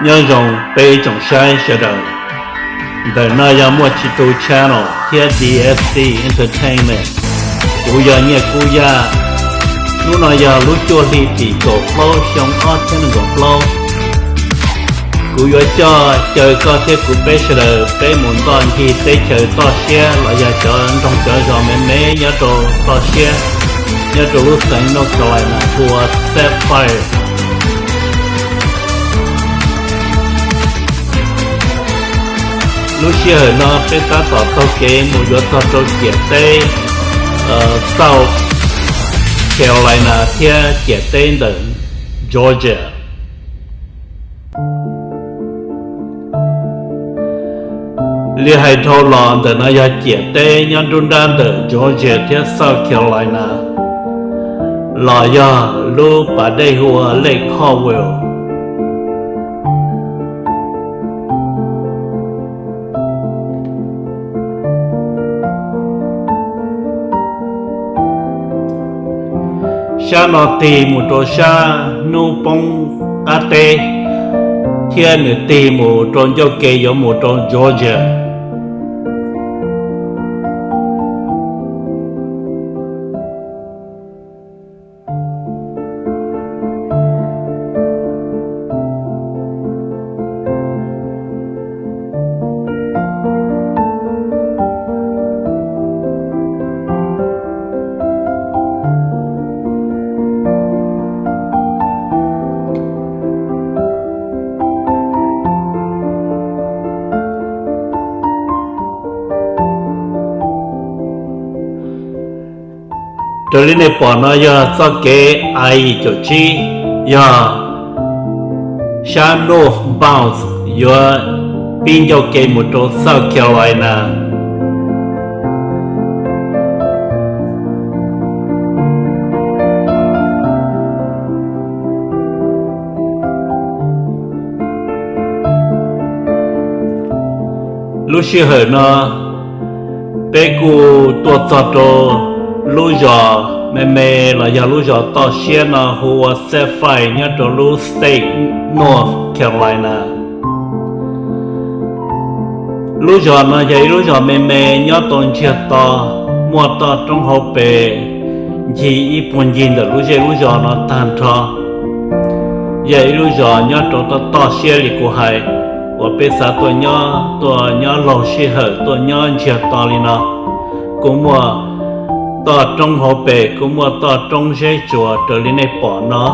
Nyob zoo peb tsoom saib sawv daws. Ntawm no yog Muaj Tsis Tu Channel thiab D S C Entertainment. Kuv yog Nyiaj Kub Yaj. Hnub no yog lub cuaj hli tim kaum plaub xyoo ob txhiab nees nkaum plaub. Kuv yuav coj caw koj thiab kuv peb sawv daws peb mus ncig teb chaws toj siab los yog cov nroog cov zos me me nyob rau toj siab, nyob rau lub xeev North Carolina hu ua Sapphire. Lub sij hawm no peb tab tom taug kev mus yuav txog rau ciam teb South Carolina thiab ciam teb ntawm Georgia. Li hais dhau los ntawm no yog ciam teb nyob nruab nrab ntawm Georgia thiab South Carolina, los yog lub pas dej hu ua Lake Hopewell. Sab no tig mus rau sab hnub poob qab teb, thiab nws tig mus rau ncauj ke yuav mus rau Georgia. Raws li nej pom no yog txoj kev I caum tsib, yog sab northbound yuav pib ncauj ke mus rau South Carolina. Lub sij hawm no peb kuj tuaj txog rau lub zos me me los yog lub zos toj siab no hu ua Sapphire nyob rau lub state North Carolina. Lub zos no yog ib lub zos me me nyob tau ntsiag to, muaj toj roob hauv pes ncig ib puag ncig ntawm lub zej lub zos no tag nrho. Yog ib lub zos nyob rau toj toj siab li kuv hais, uas peb xav tuaj nyob, tuaj nyob laug sij hawm, tuaj nyob ntsiag to li no. Kuj muaj toj roob hauv pes, kuj muaj toj roob zeb tsuas raws li nej pom no.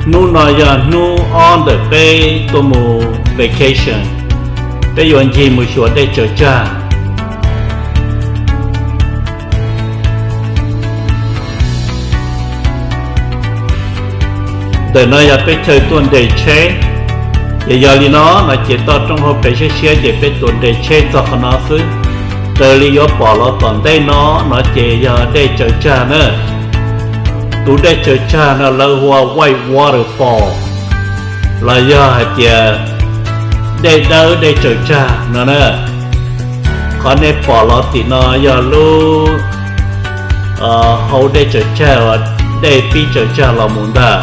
Hnub no yog hnub ob ntawm peb tuaj mus vacation, peb yuav ncig mus xyuas dej tsaws tsag. Ntawm no yog peb chaw tuaj nres tsheb, ces yog li no no ces toj roob hauv pes siab siab ces peb tuaj nres tsheb txog qhov no xwb. Raws li yuav pom los tom ntej no no ces yog dej tsaws tsag na. Tus dej tsaws tsag no lawv hu ua White Waterfall, los yog hais tias dej dawb dej tsaws tsag no na. Qhov nej pom los tim no yog lub hau dej tsaws tsag uas dej pib tsaws tsag los mus ntag.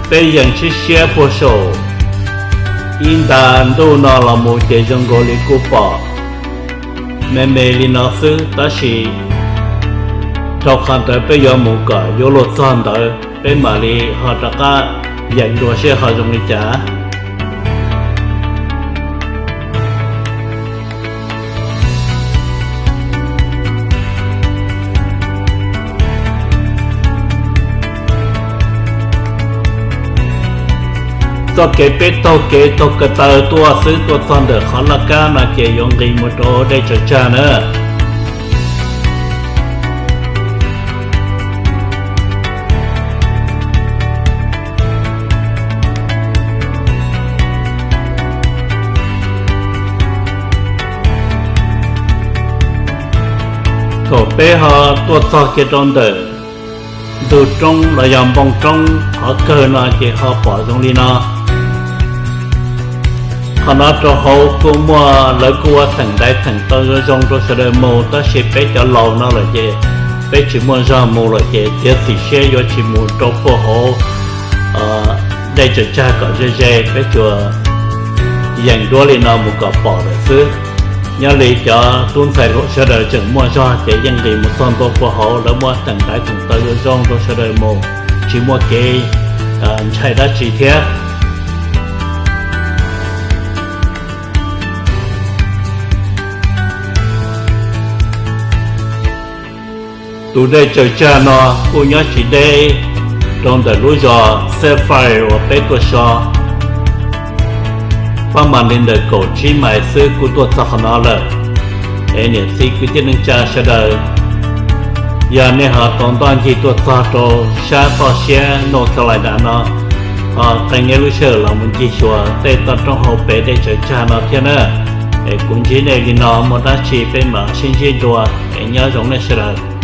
Peb yees siab siab puag saum ib nta ntuj no los mus ces zoo nkaus li kuj pom me me li no xwb, tab sis dhau qhov ntawd peb yuav mus kom yuav luag txog ntawd peb mam li ho rov qab yeem dua seb ho zoo li cas. Txoj kev peb taug kev taug ko taw tuaj xwb, tuaj txog ntawm qhov laj kab no ces yuav nqis mus rau dej tsaws tsag na. Thaum peb ho tuaj txog kiag rau ntawm ntug roob los yog npoo roob qhov kawg no ces ho pom zoo li no. Qhov no rau hauv kuj muaj, lawv kuj ua theem ntaiv theem taw zoo zoo rau sawv daws mus, tab sis peb cov laus no lawm ces peb tsis muaj zog mus lawm ces txiav txim siab yuav tsis mus rau puag hauv dej tsaws tsag kom ze ze, peb tsuas yeem duab li no mus kom pom lawm xwb. Nyob li cov tub ntxhais hluas sawv daws tseem muaj zog ces yeej nqis mus txog ntua puag hauv, lawv muaj theem ntaiv theem taw zoo zoo rau sawv daws mus, tsis muaj kev ntshai dab tsi thiab. Tus dej tsaws tsag no kuj nyob tsis deb rau ntawm lub zos Sapphire uas peb tuaj so, pab mam li ntawm kaum tsib mais xwb kuj tuaj txog qhov no lawm. Es niam txiv kwv tij neej tsa sawv daws, yog nej ho tau ntoj ncig tuaj txog rau sab toj siab North Carolina no, ho qee nej lub sij hawm los mus ncig xyuas tej toj roob hauv pes dej tsaws tsag no thiab na. Es kuv ntsib nej li no, muaj dab tsi peb mam sib ntsib dua, es nyob zoo nej sawv daws.